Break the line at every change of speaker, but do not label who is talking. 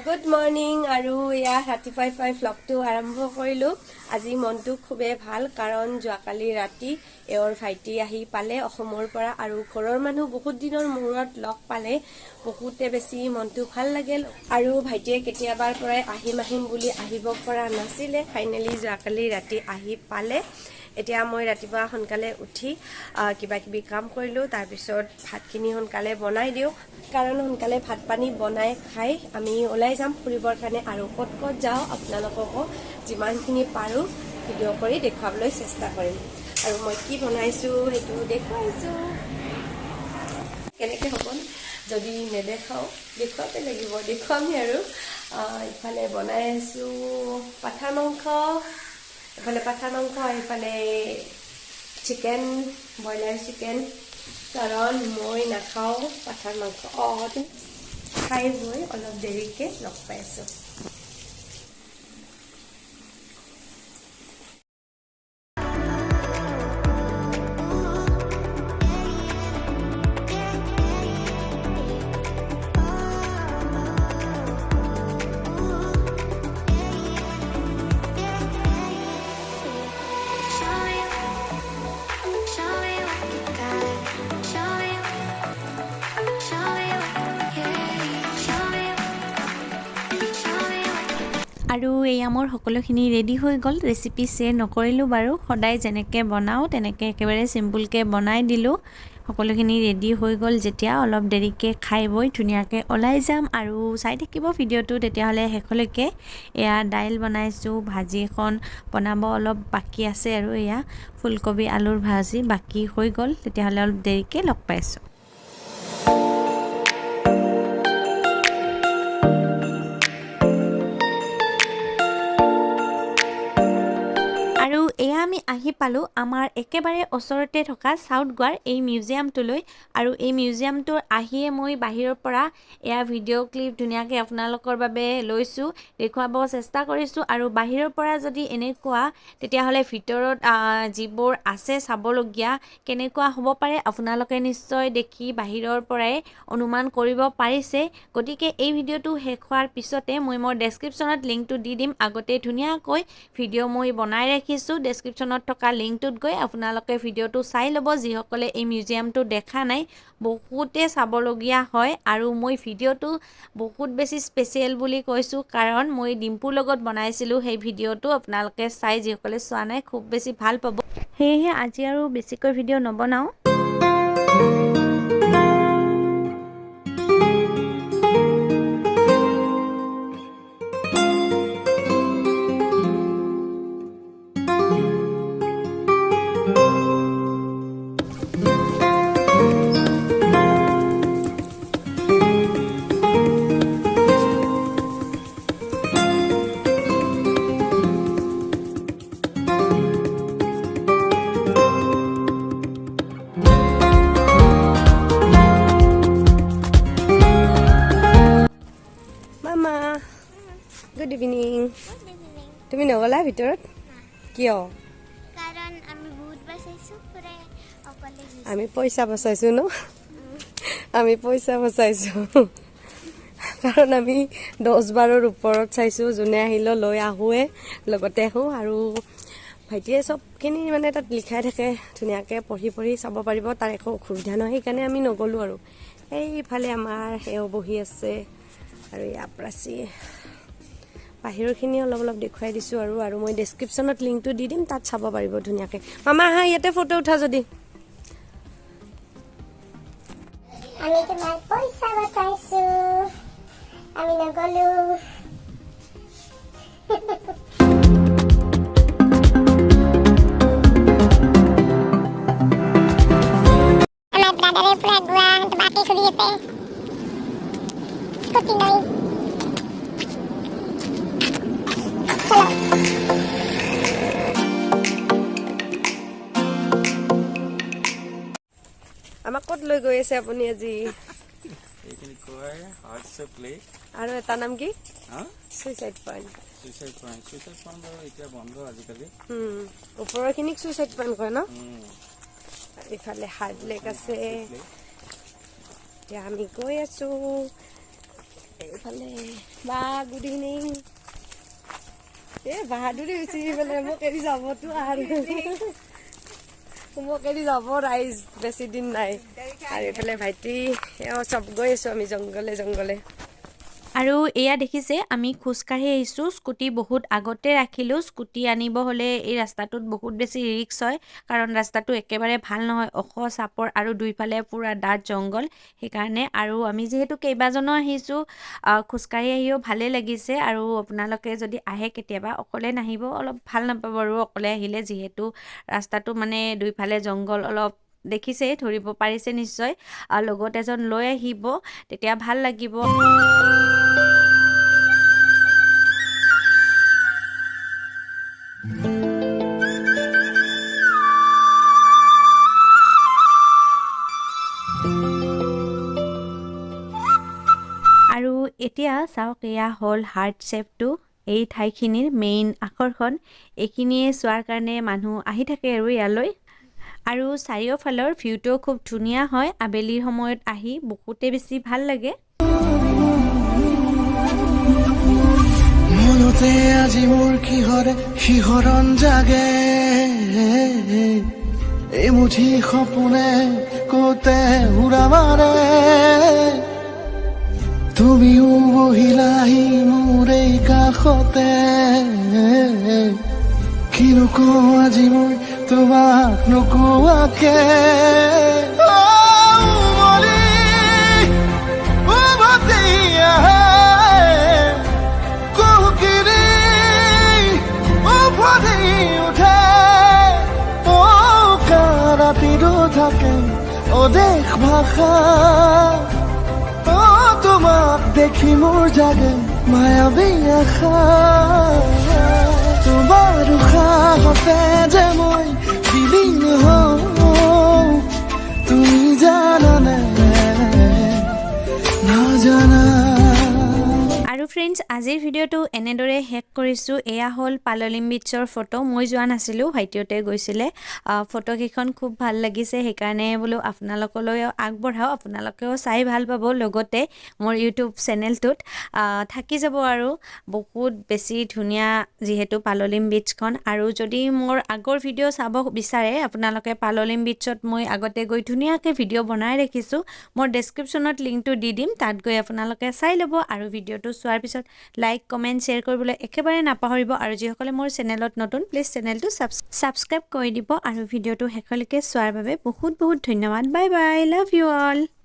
Good morning আৰু এয়া ৰাতিপুৱাই পুৱাই ভ্লগটো আৰম্ভ কৰিলোঁ। আজি মনটো খুবেই ভাল, কাৰণ যোৱাকালি ৰাতি এওঁৰ ভাইটি আহি পালে অসমৰ পৰা আৰু ঘৰৰ মানুহ বহুত দিনৰ মূৰত লগ পালে, বহুতে বেছি মনটো ভাল লাগিল। আৰু ভাইটিয়ে কেতিয়াবাৰ পৰাই আহিম আহিম বুলি আহিব পৰা নাছিলে, ফাইনেলি যোৱাকালি ৰাতি আহি পালে। এতিয়া মই ৰাতিপুৱা সোনকালে উঠি কিবা কিবি কাম কৰিলোঁ, তাৰপিছত ভাতখিনি সোনকালে বনাই দিওঁ, কাৰণ সোনকালে ভাত পানী বনাই খাই আমি ওলাই যাম ফুৰিবৰ কাৰণে। আৰু ক'ত ক'ত যাওঁ আপোনালোককো যিমানখিনি পাৰোঁ ভিডিঅ' কৰি দেখুৱাবলৈ চেষ্টা কৰিম। আৰু মই কি বনাইছোঁ সেইটো দেখুৱাইছোঁ, কেনেকৈ হ'ব যদি নেদেখাওঁ দেখুৱাব লাগিব, দেখুৱামেই। আৰু ইফালে বনাই আছোঁ পাঠাৰ মাংস, এফালে পাঠাৰ মাংস, এইফালে চিকেন, ব্ৰইলাৰ চিকেন, কাৰণ মই নাখাওঁ পাঠাৰ মাংস। খাই বৈ অলপ দেৰিকৈ লগ পাই আছোঁ।
আৰু এয়া মোৰ সকলোখিনি ৰেডি হৈ গ'ল। ৰেচিপি শ্বেয়াৰ নকৰিলোঁ বাৰু, সদায় যেনেকৈ বনাওঁ তেনেকৈ একেবাৰে চিম্পুলকৈ বনাই দিলোঁ। সকলোখিনি ৰেডি হৈ গ'ল যেতিয়া অলপ দেৰিকৈ খাই বৈ ধুনীয়াকৈ ওলাই যাম। আৰু চাই থাকিব ভিডিঅ'টো তেতিয়াহ'লে শেষলৈকে। এয়া দাইল বনাইছোঁ, ভাজি এখন বনাব অলপ বাকী আছে, আৰু এয়া ফুলকবি আলুৰ ভাজি বাকী হৈ গ'ল। তেতিয়াহ'লে অলপ দেৰিকৈ লগ পাইছোঁ। আৰু এয়া আমি আহি পালোঁ আমাৰ একেবাৰে ওচৰতে থকা চাউথ গোৱাৰ এই মিউজিয়ামটোলৈ। আৰু এই মিউজিয়ামটোৰ আহিয়ে মই বাহিৰৰ পৰা এয়া ভিডিঅ' ক্লিপ ধুনীয়াকৈ আপোনালোকৰ বাবে লৈছোঁ, দেখুৱাব চেষ্টা কৰিছোঁ। আৰু বাহিৰৰ পৰা যদি এনেকুৱা, তেতিয়াহ'লে ভিতৰত যিবোৰ আছে চাবলগীয়া কেনেকুৱা হ'ব পাৰে আপোনালোকে নিশ্চয় দেখি বাহিৰৰ পৰাই অনুমান কৰিব পাৰিছে। গতিকে এই ভিডিঅ'টো শেষ হোৱাৰ পিছতে মই মোৰ ডেছক্ৰিপশ্যনত লিংকটো দি দিম। আগতে ধুনীয়াকৈ ভিডিঅ' মই বনাই ৰাখিছোঁ, ডেছক্ৰিপশ্যনত থকা লিংকটোত গৈ আপোনালোকে ভিডিঅ'টো চাই ল'ব। যিসকলে এই মিউজিয়ামটো দেখা নাই, বহুতে চাবলগীয়া হয়। আৰু মই ভিডিঅ'টো বহুত বেছি স্পেচিয়েল বুলি কৈছোঁ, কাৰণ মই ডিম্পুৰ লগত বনাইছিলোঁ সেই ভিডিঅ'টো। আপোনালোকে চাই যিসকলে চোৱা নাই খুব বেছি ভাল পাব। সেয়েহে আজি আৰু বেছিকৈ ভিডিঅ' নবনাওঁ।
Good evening. তুমি নগ'লা ভিতৰত কিয়?
কাৰণ আমি বহুত বচাইছোঁ, অকলে।
আমি পইচা বচাইছোঁ ন, আমি পইচা বচাইছোঁ, কাৰণ আমি 10 বাৰৰ ওপৰত চাইছোঁ। যোনে আহিলেও লৈ আহোঁৱে, লগতে আহোঁ। আৰু ভাইটিয়ে চবখিনি মানে তাত লিখাই থাকে, ধুনীয়াকৈ পঢ়ি পঢ়ি চাব পাৰিব, তাৰ একো অসুবিধা নহয়, সেইকাৰণে আমি নগ'লোঁ। আৰু এইফালে আমাৰ এওঁ বহি আছে। আৰু ইয়াৰ প্ৰাচী বাহিৰৰখিনি অলপ অলপ দেখুৱাই দিছোঁ। আৰু আৰু মই ডেছক্ৰিপশ্যনত লিংকটো দি দিম, তাত চাব পাৰিব ধুনীয়াকৈ। মামা আহা, ইয়াতে ফটো উঠা যদি।
আমি তোমাৰ পইচা বচাইছো, আমি নগলো। আমাৰ ব্ৰাদাৰে পুৰা গোৱা বাকী ঘূৰি আছে স্কুটি লৈ। চলো।
আমাক ক'ত লৈ গৈ আছে আপুনি আজি?
এইখিনি কয় হাৰ্ট শ্বেপ লেক।
আৰু এটা নাম কি?
হা,
suicide point.
Suicide point, suicide point বাৰু এতিয়া বন্ধ আজিকালি।
ওপৰৰখিনিক চুইচাইড পইণ্ট কয় ন? ইফালে হাৰ্ট লেক আছে। এতিয়া আমি গৈ আছো। এইফালে বা, গুড ইভিনিং। এই বাহাদুৰি হৈছে ইফালে, মোক এৰি যাবতো আৰু মোক এৰি যাব ৰাইজ, বেছি দিন নাই। আৰু এইফালে ভাইটি, এওঁ চব গৈ আছোঁ আমি জংঘলে জংঘলে।
আৰু এয়া দেখিছে, আমি খোজকাঢ়ি আহিছোঁ। স্কুটি বহুত আগতে ৰাখিলোঁ। স্কুটি আনিব হ'লে এই ৰাস্তাটোত বহুত বেছি ৰিস্ক হয়, কাৰণ ৰাস্তাটো একেবাৰে ভাল নহয়, ওখ চাপৰ আৰু দুইফালে পূৰা ডাঠ জংঘল, সেইকাৰণে। আৰু আমি যিহেতু কেইবাজনো আহিছোঁ, খোজকাঢ়ি আহিও ভালেই লাগিছে। আৰু আপোনালোকে যদি আহে কেতিয়াবা, অকলে নাহিব, অলপ ভাল নাপাব আৰু অকলে আহিলে, যিহেতু ৰাস্তাটো মানে দুইফালে জংঘল অলপ দেখিছেই, ধৰিব পাৰিছে নিশ্চয়। আৰু লগত এজন লৈ আহিব, তেতিয়া ভাল লাগিব। আৰু এতিয়া চাওক, এয়া হ'ল হাৰ্ট শ্বেপটো, এই ঠাইখিনিৰ মেইন আকৰ্ষণ। এইখিনিয়ে চোৱাৰ কাৰণে মানুহ আহি থাকে আৰু ইয়ালৈ। আৰু চাৰিওফালৰ ভিউটোও খুব ধুনীয়া হয়। আবেলিৰ সময়ত আহি বহুতেই বেছি ভাল লাগে।
মনতে আজি মোৰ কিহৰে শিহৰণ জাগে, এমুঠি সপোনে ক'তে উৰা মাৰে। তুমিও বহিলাহি মোৰ এই কাষতে, কিনো কওঁ আজি মই তোমাক নোকোৱাকে। অ, উমলি উভতি আহে, কুকিৰি উফৰি উঠে, ৰাতিটো থাকে অদেশ ভাষা। অ, তোমাক দেখি মোৰ জাগে মায়াবী আশা। তোমাৰ উশাহতে যে মই বিলীন হওঁ, তুমি জানানে নাজানা?
আৰু ফ্ৰেণ্ডছ, আজিৰ ভিডিঅ'টো এনেদৰে শেষ কৰিছোঁ। এয়া হ'ল পাললিম বিচৰ ফটো। মই যোৱা নাছিলোঁ, ভাইটিহঁতে গৈছিলে। ফটোকেইখন খুব ভাল লাগিছে, সেইকাৰণে বোলো আপোনালোকলৈও আগবঢ়াওঁ, আপোনালোকেও চাই ভাল পাব। লগতে মোৰ ইউটিউব চেনেলটোত থাকি যাব। আৰু বহুত বেছি ধুনীয়া যিহেতু পাললিম বিচখন। আৰু যদি মোৰ আগৰ ভিডিঅ' চাব বিচাৰে আপোনালোকে, পাললিম বিচত মই আগতে গৈ ধুনীয়াকৈ ভিডিঅ' বনাই ৰাখিছোঁ। মই ডেছক্ৰিপশ্যনত লিংকটো দি দিম, তাত গৈ আপোনালোকে চাই ল'ব। আৰু ভিডিঅ'টো চোৱাৰ পিছত লাইক, কমেণ্ট, শ্বেয়াৰ কৰিবলৈ একেবাৰে নাপাহৰিব। আৰু যিসকলে মোৰ চেনেলত নতুন, প্লিজ চেনেলটো ছাবস্ক্ৰাইব কৰি দিব। আৰু ভিডিঅ'টো শেষলৈকে চোৱাৰ বাবে বহুত বহুত ধন্যবাদ। Bye bye, love you all.